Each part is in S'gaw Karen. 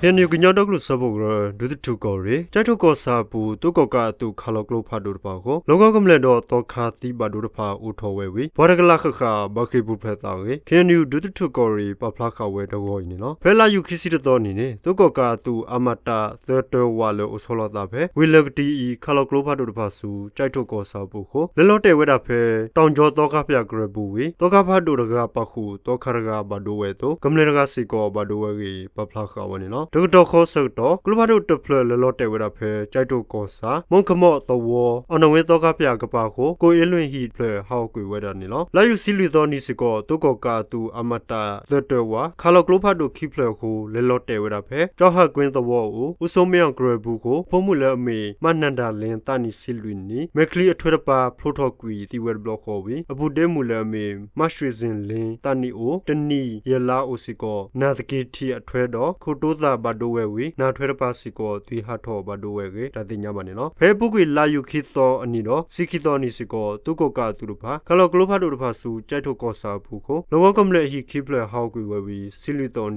ခ့ၣ်အဲၣ်ယူၣ် ကညီဒီကလုာ်စၢဖှိၣ်ကရၢ ဒူသထူၣ်ကီၢ်ရ့ၣ် ကၠဲးထိၣ်ကီၢ်ဆၣ်အပူၤ သုးကီၣ်ကးအသုးခးလီၤကျိဖးဒိၣ်တဖၣ်အဃိ လီၢ်ကဝီၤကမျၢၢ်ဒီးသီခါသံဘၣ်ဒိတဖၣ်အိၣ်ထီၣ်ဝဲဝံၤ ပှၤတကလးဃၣ်ဃၣ် ဘၣ်ဃ့ၢ်ပူၤဖျဲးသးအဂ့ၢ် ခ့ၣ်အဲၣ်ယူၣ် ဒူသထူၣ်ကီၢ်ရ့ၣ် ပာ်ဖျါဃာ်ဝဲတဂီၤအံၤန့ၣ်လီၤ. ဖဲလါယူၤခံဆံတသီနံၤန့ၣ် သုးကီၣ်ကးအသုး အမတ သၢတၢဝးလၢအိၣ်ဆီလီၤသးဖဲ ဝ့ၢ်လၢၢ်ကတံၤအံၤ ခးလီၤကျိဖးဒိၣ်တဖၣ်ဆူ ကၠဲးထိၣ်ကီၢ်ဆၣ်အပူၤအဃိ လဲၤလီၤတဲာ်ဝဲဒၣ်ဖဲ တီၣ်ကၠီသီခါဖၠၣ်ကရၢၢ်ပူၤဝံၤ သီခါဖးဒိၣ်တဂၤပာ်ဃုာ် သီခါတဂၤဘၣ်ဒိဝဲအသိး ကမျၢၢ်တဂၤစ့ၢ်ကီးဘၣ်ဒိဝဲအဂ့ၢ် ပာ်ဖျါဃာ်ဝဲန့ၣ်လီၤ. တကတီၢ်ဃီဆၢကတီၢ် ကျိဖးဒိၣ်တဖျၢၣ်လဲၤလီၤတဲာ်ဝဲဒၣ်ဖဲ ကၠဲးထိၣ်ကီၢ်ဆၣ် မိၢ်ခမီၣ်သဝီ အနီၣ်ဝ့သီခါဖၠၣ်အကပၤအဃိ ကိၣ်အ့လွံၢ်ဟံၣ်တဖျၢၣ်ဟးဂီၤကွံာ်ဝဲဒၣ်န့ၣ်လီၤ. လါယူၤဆံလွံၢ်သီနံၤစ့ၢ်ကီး သုးကီၣ်ကးအသုး အမတ သၢတၢဝး ခးလီၤကျိဖးဒိၣ်ခံဖျၢၣ်အဃိ လဲၤလီၤတဲာ်ဝဲဒၣ်ဖဲ ကၠီဟၣ်ကွ့သဝီအအိၣ် အူစိမ့ၣ်အီၣ်ကရၢၢ်ပူၤအဃိ ဖိမုၣ်လၢအမ့ၢ် မနန္ဒာလင်း သးနံၣ်ဆံလွံၢ်နံၣ် မဲာ်ချံအထွဲတပၤ ဖျိထီၣ်ကွံာ်သံဝဲတဘျီဃီဝံၤ အပုၢ်ဒ့မုၣ်လၢအမ့ၢ် မၢ်ရွှ့ၣ်စ့ၣ်လ့ သးနံၣ်အိၣ် တနံၣ်ယဲၢ်လါအအိၣ်စ့ၢ်ကီး နၢ်သက့ထံအထွဲဒီး ခိၣ်တိသးဘၣ်ဒိဝဲဝံၤ နၢ်ထွဲတပၤစ့ၢ်ကီး သွံၣ်ဟးထီၣ်ဘၣ်ဒိဝဲအဂ့ၢ် တၢ်သ့ၣ်ညါဘၣ်န့ၣ်လီၤ. ဖဲအပူၤကွံာ်လါယူၤခံသီအနံၤဒီး ဆံခံသီအနံၤစ့ၢ်ကီး သုးကီၣ်ကးအသုးတဖၣ် ခးလီၤကျိဖးဒိၣ်တဖၣ်ဆူ ကၠဲးထိၣ်ကီၢ်ဆၣ်အပူၤအဃိ လီၢ်ကဝီၤကမျၢၢ်အဟံၣ်ခံဖျၢၣ်ဟးဂီၤကွံာ်ဝဲဝံၤ ဆံလွံၢ်သီအနံၤစ့ၢ်ကီး ခးလီၤ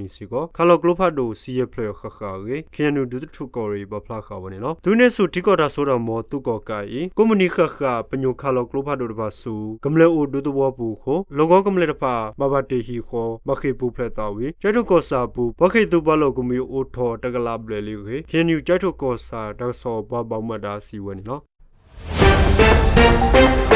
ကျိဖးဒိၣ် ဆံယဲၢ်ဖျၢၣ်ဃၣ်ဃၣ်အဂ့ၢ် ခ့ၣ်အဲၣ်ယူၣ် ဒူသထူၣ်ကီၢ်ရ့ၣ် ပာ်ဖျါဃာ်ဝဲန့ၣ်လီၤ. သုးန့ၢ်ဆူၣ်ထံကီၢ်တၢ်စိတၢ်ကမီၤသုးကီၣ်ကးအံၤ ကိးမုၢ်နံၤဃၣ်ဃၣ် ပညိၣ်ခးလီၤကျိဖးဒိၣ်တဖၣ်ဆူ ကမျၢၢ်အိၣ်ဒူသဝီပူၤအဃိ လီၢ်ကဝီၤကမျၢၢ်တဖၣ် ဘၣ်ဘၣ်တ့ၢ်ဟံၣ်ဃီ ဘၣ်ဃ့ၢ်ပူၤဖျဲးသးဝံၤ ကၠဲးထိၣ်ကီၢ်ဆၣ်အပူၤ ပှၤဃ့ၢ်သုးပှၤလိာ်ကမှံၤအိၣ်ထီၣ်တကလးဘျဲၣ်လံအဂ့ၢ် ခ့ၣ်အဲၣ်ယူၣ် ကၠဲးထိၣ်ကီၢ်ဆၣ် တၢ်ကစီၣ်ပှၤဘၣ်မူဘၣ်ဒါစံးဝဲန့ၣ်လီၤ.